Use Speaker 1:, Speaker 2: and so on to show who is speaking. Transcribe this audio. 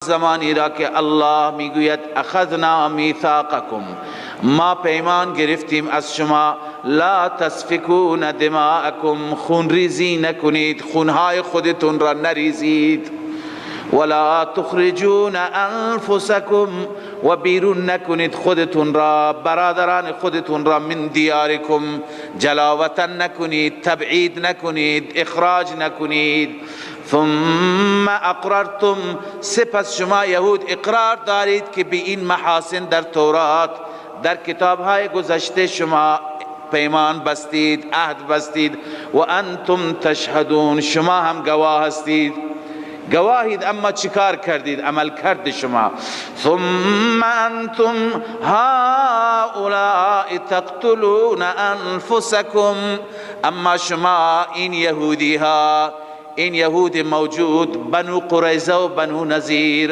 Speaker 1: زمانی را که الله میگوید اخذنا میثاقکم، ما پیمان گرفتیم از شما، لا تسفکون دماءکم، خونریزی نکنید، خونهای خودتون را نریزید، ولا تخرجون انفسکم، و بیرون نکنید خودتون را، برادران خودتون را، من دیارکم، جلاوطن نکنید، تبعید نکنید، اخراج نکنید. ثم اقررتم، سپس شما یهود اقرار دارید که به این محاسن در تورات، در کتابهای گذشته شما پیمان بستید، عهد بستید، و انتم تشهدون، شما هم گواه هستید، گواهید، اما چیکار کردید؟ عمل کرد شما. ثم انتم هؤلاء تقتلون انفسکم، اما شما این یهودی ها، این یهود موجود بنو قریظه و بنو نضیر